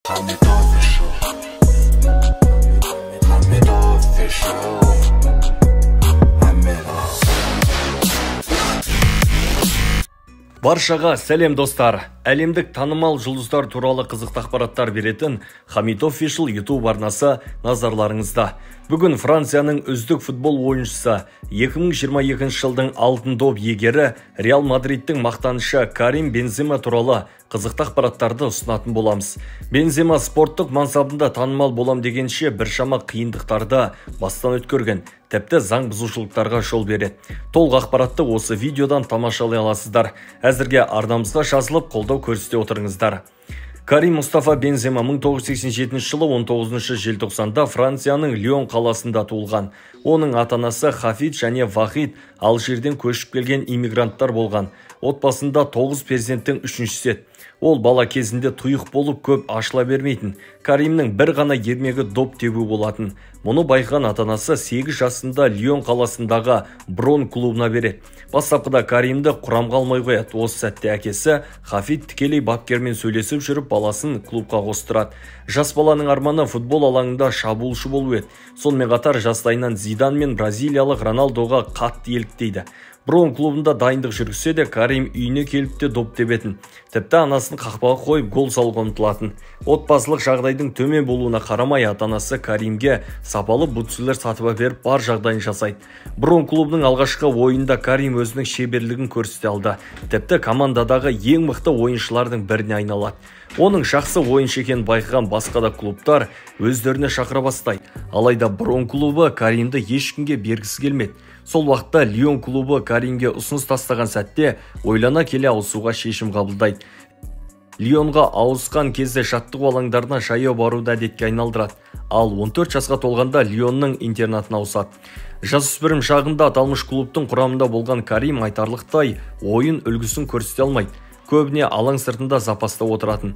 Hamid Official. Hamid Official. Hamid. Баршаға сәлем, достар! Әлемдік танымал жұлдыздар туралы қызықты ақпараттар беретін Hamid Official YouTube арнасы назарларыңызда. Бүгін Францияның үздік футбол ойыншысы, 2022 жылдың алтын доп иегері, Реал Мадридтің мақтанышы Карим Бензема туралы қызықты ақпараттарды ұсынатын боламыз. Бензема спорттық мансабында танымал болам дегенше біршама қиындықтарды бастан өткерген, тіпті заң бұзушылықтарға жол береді. Толық ақпаратты осы видеодан тамашалай аласыздар. Әзірге арнамызға жазылып, қолдау көрсете отырыңыздар. Карим Мұстафа Бензема 1987 жылы 19 желтоқсанда Францияның Лион қаласында туылған. Оның ата-анасы Хафид және Вахид Алжирден көшіп келген иммигранттар болған. Отбасында 9 перзенттің үшіншісі еді. Ол бала кезінде тұйық болып, көп ашыла бермейтін. Каримнің бір ғана ермегі доп тебу болатын. Мұны байқаған ата-анасы 8 жасында Лион қаласындағы Брон клубына береді. Бастапқыда Каримді құрамға алмай қояды. Осы сәтте әкесі Хафид тікелей бапкермен сөйлесіп жүріп, баласын клубқа қостырады. Жас баланың арманы футбол алаңында шабуылшы болу еді. Сонымен қатар жастайынан Зидан мен бразилиялық Роналдоға қатты еліктейді. Брон клубында дайындық жүргізсе де, Карим үйіне келіп те доп тебетін. Тіпті анасын қақпаға қойып гол салуға ұмтылатын. Отбасылық жағдайдың төмен болуына қарамай, ата-анасы Каримге сапалы бутсылар сатып әперіп, бар жағдайын жасайды. Брон клубының алғашқы ойында Карим өзінің шеберлігін көрсете алды. Тіпті командадағы ең мықты ойыншылардың біріне айналады. Оның жақсы ойыншы екенін байқаған басқа да клубтар өздеріне шақыра бастайды. Алайда Брон клубы Каримді ешкімге бергісі келмеді. Сол уақытта Лион клубы Каримге ұсыныс тастаған сәтте ойлана келе ауысуға шешім қабылдайды. Лионға ауысқан кезде жаттығу алаңдарына жаяу баруды әдетке айналдырады. Ал 14 жасқа толғанда Лионның интернатына ауысады. Жасөспірім шағында аталмыш клубтың құрамында болған Карим айтарлықтай ойын үлгісін көрсете алмайды. Көбіне алаң сыртында запаста отыратын.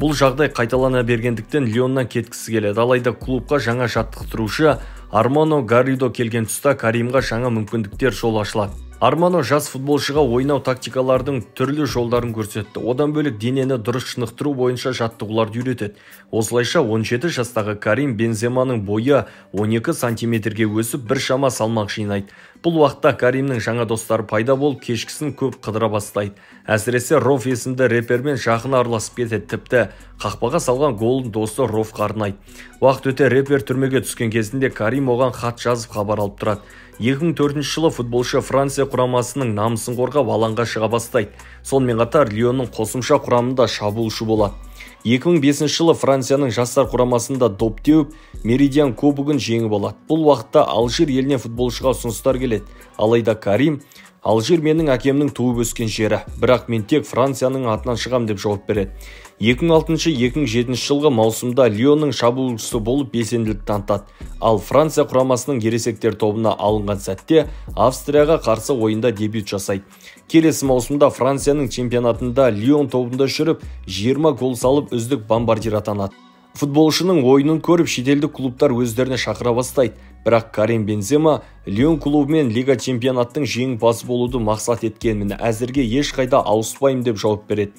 Бұл жағдай қайталана бергендіктен Лионнан кеткісі келеді. Алайда клубқа жаңа жаттықтырушы Армано Гарридо келген тұста Каримға жаңа мүмкіндіктер жол ашылады. Армано жас футболшыға ойнау тактикалардың түрлі жолдарын көрсетті. Одан бөлек денені дұрыс шынықтыру бойынша жаттығуларды үйретеді. Осылайша 17 жастағы Карим Бенземаның бойы 12 сантиметрге өсіп, біршама салмақ жинайды. Бұл уақытта Каримнің жаңа достары пайда болып, кешкісін көп қыдыра бастайды. Әсіресе Роф есімді рэпермен жақын араласып кетеді. Тіпті қақпаға салған голын досы Рофқа арнайды. Уақыт өте рэпер түрмеге түскен кезінде Карим оған хат жазып хабар алып тұрады. 2004 жылы футболшы Франция құрамасының намысын қорғап, алаңға шыға бастайды. Сонымен қатар Лионның қосымша құрамында шабуылшы болады. 2005 жылы Францияның жастар құрамасында доп теуіп, Меридиан кубогын жеңіп алады. Бұл уақытта Алжир еліне футболшыға ұсыныстар келеді. Алайда Карим: «Алжир менің әкемнің туып өскен жері, бірақ мен тек Францияның атынан шығам», деп жауап береді. 2006-2007 жылғы маусымда Лионның шабуылшысы болып белсенділік танытады. Ал Франция құрамасының ересектер тобына алынған сәтте Австрияға қарсы ойында дебют жасайды. Келесі маусымда Францияның чемпионатында Лион тобында жүріп, 20 гол салып, үздік бомбардир атанады. Футболшының ойынын көріп, шетелдік клубтар өздеріне шақыра бастайды. Бірақ Карим Бензема Лион клубымен Лига чемпионаттың жеңімпазы болуды мақсат еткенмін, әзірге ешқайда ауыспаймын деп жауап береді.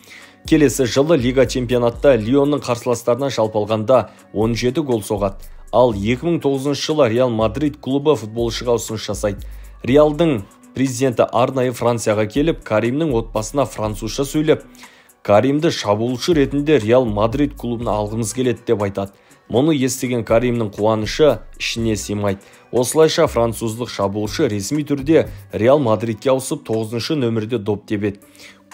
Келесі жылы Лига чемпионатта Лионның қарсыластарына жалпы алғанда 17 гол соғады. Ал 2009 жылы Реал Мадрид клубы футболшыға ұсыныс жасайды. Реалдың президенті арнайы Францияға келіп, Каримнің отбасына французша сөйлеп, «Каримді шабуылшы ретінде Реал Мадрид клубына алғымыз келеді», деп айтады. Мұны естіген Каримнің қуанышы ішіне сыймайды. Осылайша француздық шабуылшы ресми түрде Реал Мадридке ауысып, 9 нөмірде доп тебеді.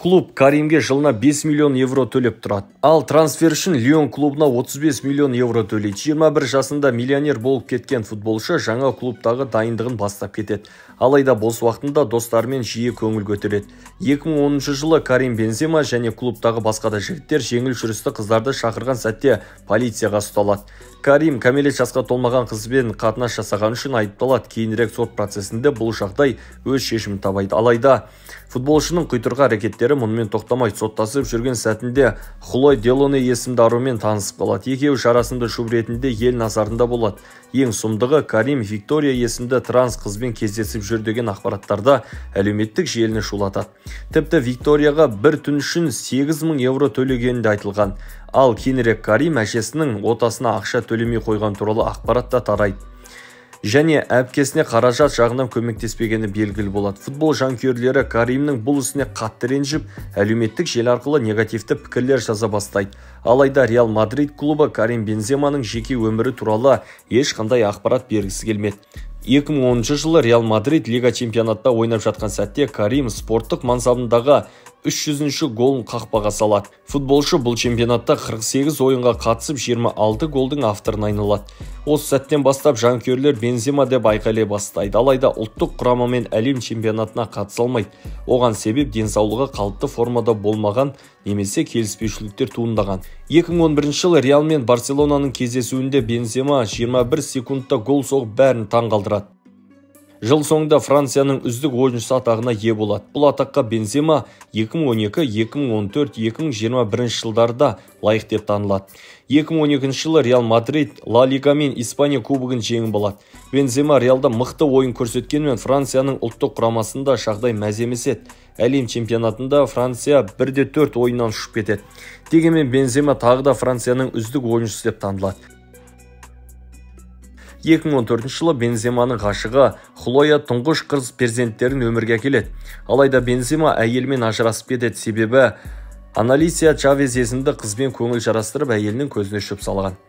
Клуб Каримге жылына 5 миллион евро төлеп тұрады. Ал трансфер үшін Лион клубына 35 миллион евро төлейді. 21 жасында миллионер болып кеткен футболшы жаңа клубтағы дайындығын бастап кетеді. Алайда бос уақытында достарымен жиі көңіл көтереді. 2010 жылы Карим Бензема және клубтағы басқа да жігіттер жеңіл жүрісті қыздарды шақырған сәтте полицияға ұсталады. Карим кәмелет жасқа толмаған қызбен қатынас жасаған үшін айыпталады. Кейінірек сот процесінде бұл жағдай өз шешімін табайды. Алайда футболшының құйтырқы әрекеттері мұнымен тоқтамай, соттасып жүрген сәтінде Хлой Делоне есімді арумен танысып қалады. Екеуі жарасымды жұп ретінде ел назарында болады. Ең сұмдығы, Карим Виктория есімді транс қызбен кездесіп жүр деген ақпараттарда әлеуметтік желіні шулатады. Тіпті Викторияға бір түн үшін 8000 евро төлегені де айтылған. Ал кейінірек Карим әжесінің отасына ақша төлемей қойған туралы ақпарат та тарайды. Және әпкесіне қаражат жағынан көмектеспегені белгілі болады. Футбол жанкүйерлері Каримнің бұл ісіне қатты ренжіп, әлеуметтік желі арқылы негативті пікірлер жаза бастайды. Алайда Реал Мадрид клубы Карим Бенземаның жеке өмірі туралы ешқандай ақпарат бергісі келмеді. 2010 жылы Реал Мадрид Лига чемпионатта ойнап жатқан сәтте Карим спорттық мансабындағы 300-ші голын қақпаға салады. Футболшы бұл чемпионатта 48 ойынға қатысып 26 голдың авторына айналады. Осы сәттен бастап жанкүйерлер Бензема деп айқайлай бастайды. Алайда ұлттық құрамамен әлем чемпионатына қатыса алмайды. Оған себеп денсаулығы қалыпты формада болмаған немесе келіспеушіліктер туындаған. 2011 жылы Реал мен Барселонаның кездесуінде Бензема 21 секундта гол соғып бәрін таң қалдырады. Жыл соңында Францияның үздік ойыншысы атағына ие болады. Бұл атаққа Бензема 2012, 2014, 2021 жылдарда лайық деп танылады. 2012 жылы Реал Мадрид Ла Лига мен Испания кубогын жеңіп алады. Бензема Реалда мықты ойын көрсеткенімен Францияның ұлттық құрамасында жағдай мәз емес еді. Әлем чемпионатында Франция 1-4 ойыннан ұшып кетеді. Дегенмен Бензема тағы да Францияның үздік ойыншысы деп танылады. 2014 жылы Бенземаның ғашығы Хлоя тұңғыш қыз перзенттерін өмірге әкеледі. Алайда Бензема әйелімен ажырасып кетеді, себебі Аналисия Чавез есімді қызбен көңіл жарастырып әйелінің көзіне шөп салған.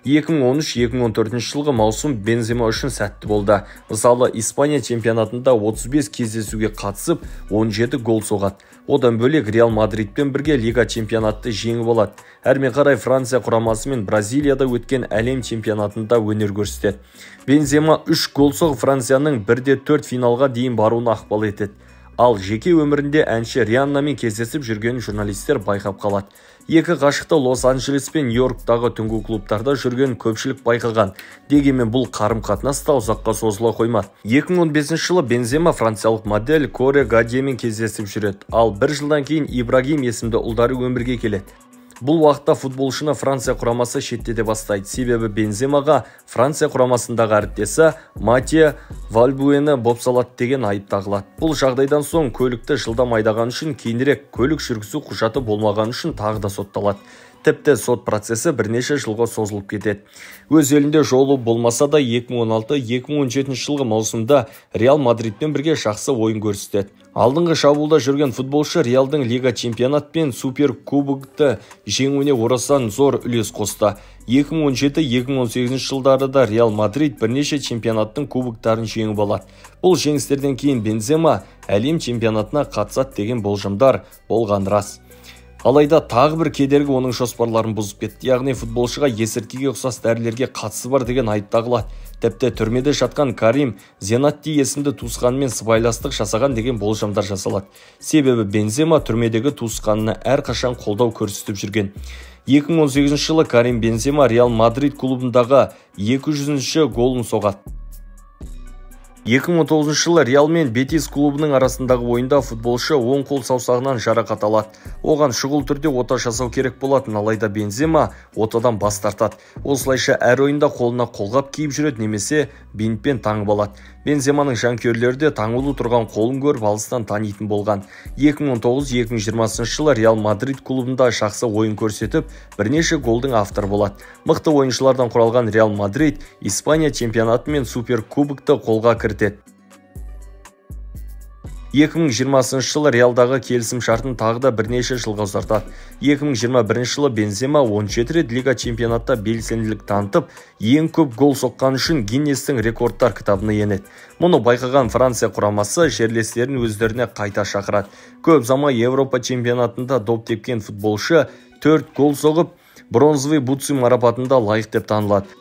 2013-2014 жылғы маусым Бензема үшін сәтті болды. Мысалы, Испания чемпионатында 35 кездесуге қатысып, 17 гол соғады. Одан бөлек Реал Мадридпен бірге Лига чемпионатты жеңіп алады. Әрмен қарай Франция құрамасымен Бразилияда өткен әлем чемпионатында өнер көрсетеді. Бензема 3 гол соғып Францияның 1-4 финалға дейін баруына ықпал етеді. Ал жеке өмірінде әнші Рианнамен кездесіп жүргенін журналистер байқап қалады. Екі ғашықты Лос-Анджелес пен Нью-Йорктағы түнгі клубтарда жүрген көпшілік байқаған. Дегенмен бұл қарым-қатынас та ұзаққа созыла қоймады. 2015 жылы Бензема франциялық модель Коре Гадьемен кездесіп жүреді. Ал бір жылдан кейін Ибрагим есімді ұлдары өмірге келеді. Бұл уақытта футболшыны Франция құрамасы шеттете бастайды. Себебі Бенземаға Франция құрамасындағы әріптесі Матье Вальбуэны бопсалады деген айып тағылады. Бұл жағдайдан соң көлікті жылдам айдаған үшін, кейінірек көлік жүргізу құжаты болмаған үшін тағы да сотталады. Тіпті сот процесі бірнеше жылға созылып кетеді. Өз елінде жолы болмаса да 2016-2017 жылғы маусымда Реал Мадридпен бірге жақсы ойын көрсетеді. Алдыңғы шабуылда жүрген футболшы Реалдың Лига чемпионат пен Суперкубокты жеңуіне орасан зор үлес қосты. 2017-2018 жылдары да Реал Мадрид бірнеше чемпионаттың кубоктарын жеңіп алады. Бұл жеңістерден кейін Бензема әлем чемпионатына қатысады деген болжамдар болған рас. Алайда тағы бір кедергі оның жоспарларын бұзып кетті. Яғни футболшыға есірткіге ұқсас дәрілерге қатысы бар деген айып тағылады. Тіпті түрмеде жатқан Карим Зенатти есімді туысқанымен сыбайластық жасаған деген болжамдар жасалады. Себебі Бензема түрмедегі туысқанына әрқашан қолдау көрсетіп жүрген. 2018 жылы Карим Бензема Реал Мадрид клубындағы 200-ші голын соғады. 2019 жылы Реал мен Бетис клубының арасындағы ойында футболшы оң қол саусағынан жарақат алады. Оған шұғыл түрде ота жасау керек болатын, алайда Бензема отадан бас тартады. Осылайша әр ойында қолына қолғап киіп жүреді немесе бинтпен таңып алады. Бенземаның жанкүйерлері де таңулы тұрған қолын көріп алыстан танитын болған. 2019-2020 жылы Реал Мадрид клубында жақсы ойын көрсетіп, бірнеше голдың авторы болады. Мықты ойыншылардан құралған Реал Мадрид Испания чемпионаты мен Суперкубокты қолға кірітеді. 2020 жылы Реалдағы келісім шартын тағы да бірнеше жылға ұзартады. 2021 жылы Бензема 17 рет Лига чемпионатта белсенділік танытып, ең көп гол соққан үшін Гиннестің рекордтар кітабына енеді. Мұны байқаған Франция құрамасы жерлестерін өздеріне қайта шақырады. Көп ұзамай Европа чемпионатында доп тепкен футболшы 4 гол соғып, бронзовый бутсы марапатында лайық деп танылады.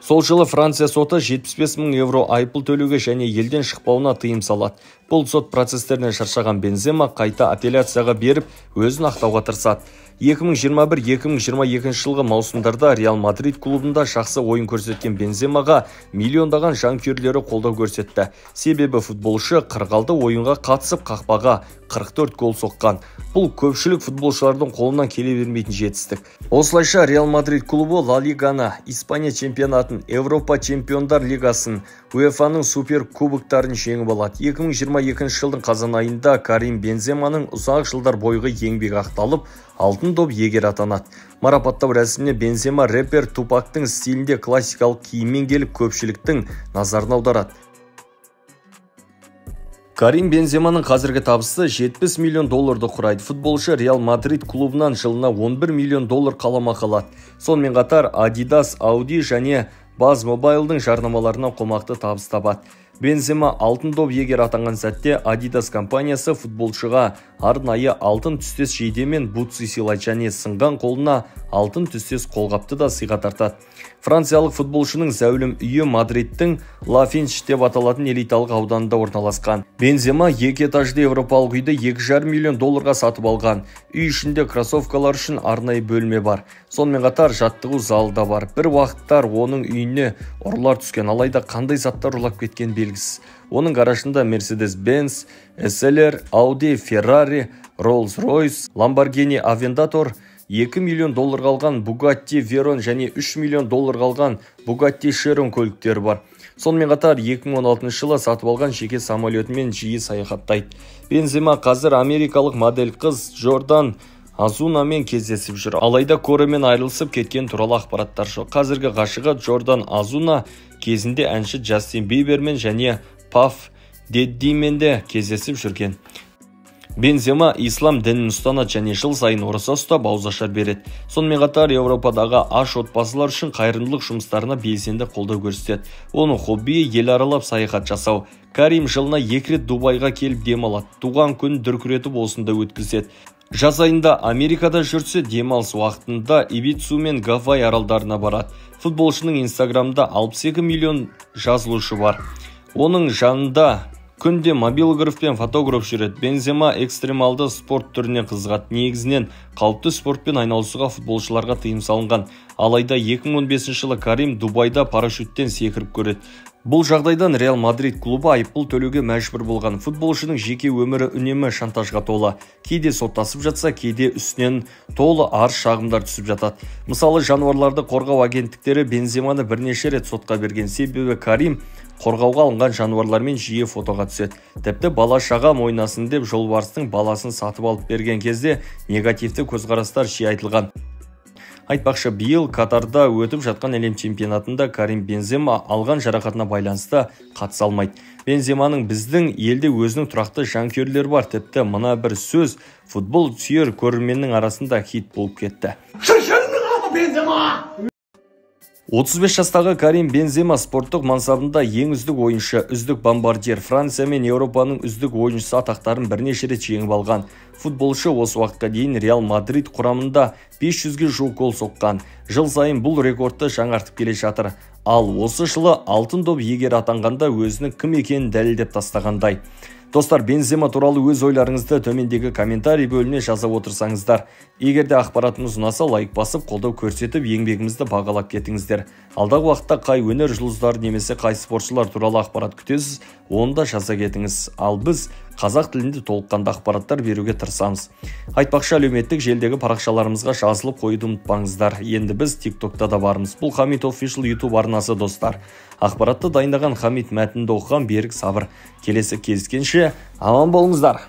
Сол жылы Франция соты 75 мың евро айыппұл төлеуге және елден шықпауына тыйым салады. Бұл сот процестерінен шаршаған Бензема қайта апелляцияға беріп, өзін ақтауға тырысады. 2021-2022 жылғы маусымдарда Реал Мадрид клубында жақсы ойын көрсеткен Бенземаға миллиондаған жанкүйерлері қолдау көрсетті. Себебі футболшы 46 ойынға қатысып қақпаға 44 гол соққан. Бұл көпшілік футболшылардың қолынан келе бермейтін жетістік. Осылайша Реал Мадрид клубы Ла Лиганы, Испания чемпионатын, Европа чемпиондар лигасын, УЕФА-ның супер кубоктарын жеңіп алады. 2022 жылдың қазан айында Карим Бенземаның ұзақ жылдар бойғы еңбегі ақталып, алтын доп иегері атанады. Марапаттау рәсіміне Бензема рэпер Тупактың стилінде классикалық киіммен келіп, көпшіліктің назарын аударады. Карим Бенземаның қазіргі табысы 70 миллион долларды құрайды. Футболшы Реал Мадрид клубынан жылына 11 миллион доллар қаламақы алады. Сонымен қатар Adidas, Audi және Buzz Mobile'дың жарнамаларынан қомақты табыс табады. Бензема алтын доп иегері атанған сәтте Adidas компаниясы футболшыға арнайы алтын түстес жейде мен бутсы сыйлайды және сынған қолына алтын түстес қолғапты да сыйға тартады. Франциялық футболшының зәулім үйі Мадридтің Ла Финч деп аталатын элиталық ауданында орналасқан. Бензема екі этажды еуропалық үйді 2,5 миллион долларға сатып алған. Үй ішінде кроссовкалар үшін арнайы бөлме бар. Сонымен қатар жаттығу залы да бар. Бір уақыттар оның үйіне ұрылар түскен, алайда қандай заттар ұрлап кеткен белгісіз. Оның гаражында Mercedes-Benz, SLR, Audi, Ferrari, Rolls-Royce, Lamborghini Aventador, 2 миллион долларға алған Bugatti Veyron және 3 миллион долларға алған Bugatti Chiron көліктері бар. Сонымен қатар 2016 жылы сатып алған жеке самолетімен жиі саяхаттайды. Бензема қазір америкалық модель қыз Джордан Азунамен кездесіп жүр. Алайда Коремен айырылысып кеткен туралы ақпараттар жоқ. Қазіргі ғашығы Джордан Азуна кезінде әнші Джастин Бибермен және Паф Деддимен де кездесіп жүрген. Бензема ислам дінін ұстанады және жыл сайын ораза ұстап ауызашар береді. Сонымен қатар Еуропадағы аш отбасылар үшін қайырымдылық жұмыстарына белсенді қолдау көрсетеді. Оның хоббиі ел аралап саяхат жасау. Карим жылына 2 рет Дубайға келіп демалады. Туған күнін дүркіретіп осында өткізеді. Жаз айында Америкада жүрсе, демалыс уақытында Ибицу мен Гавай аралдарына барады. Футболшының Инстаграмда 62 миллион жазылушы бар. Оның жанында күнде мобилограф пен фотограф жүреді. Бензема экстремалды спорт түріне қызығады. Негізінен қауіпті спортпен айналысуға футболшыларға тыйым салынған. Алайда 2015 жылы Карим Дубайда парашюттен секіріп көреді. Бұл жағдайдан Реал Мадрид клубы айыппұл төлеуге мәжбүр болған. Футболшының жеке өмірі үнемі шантажға толы. Кейде соттасып жатса, кейде үстінен толы арыз шағымдар түсіп жатады. Мысалы, жануарларды қорғау агенттіктері Бенземаны бірнеше рет сотқа берген. Себебі Карим қорғауға алынған жануарлармен жиі фотоға түседі. Тіпті бала шағам ойнасын деп жолбарыстың баласын сатып алып берген кезде негативті көзқарастар жиі айтылған. Айтпақшы, биыл Катарда өтіп жатқан әлем чемпионатында Карим Бензема алған жарақатына байланысты қатыса алмайды. Бенземаның біздің елде өзінің тұрақты жанкүйерлері бар. Тіпті мына бір сөз футбол сүйер көрерменнің арасында хит болып кетті. Бензема! 35 жастағы Карим Бензема спорттық мансабында ең үздік ойыншы, үздік бомбардир, Франция мен Еуропаның үздік ойыншысы атақтарын бірнеше рет жеңіп алған. Футболшы осы уақытқа дейін Реал Мадрид құрамында 500-ге жуық гол соққан. Жыл сайын бұл рекордты жаңартып келе жатыр. Ал осы жылы алтын доп иегері атанғанда өзінің кім екенін дәлелдеп тастағандай. Достар, Бензема туралы өз ойларыңызды төмендегі комментарий бөліміне жаза отырсаңыздар. Егер де ақпаратымыз ұнаса, лайк басып, қолдау көрсетіп, еңбегімізді бағалап кетіңіздер. Алдағы уақытта қай өнер жұлдыздары немесе қай спортшылар туралы ақпарат күтесіз, оны да жаза кетіңіз. Ал біз қазақ тілінде толыққанды ақпараттар беруге тырысамыз. Айтпақшы, әлеуметтік желідегі парақшаларымызға жазылып қоюды ұмытпаңыздар. Енді біз TikTok'та да бармыз. Бұл Хамит Official YouTube арнасы, достар. Ақпаратты дайындаған Хамит, мәтінді оқыған Берік Сабыр. Келесі кездескенше аман болыңыздар.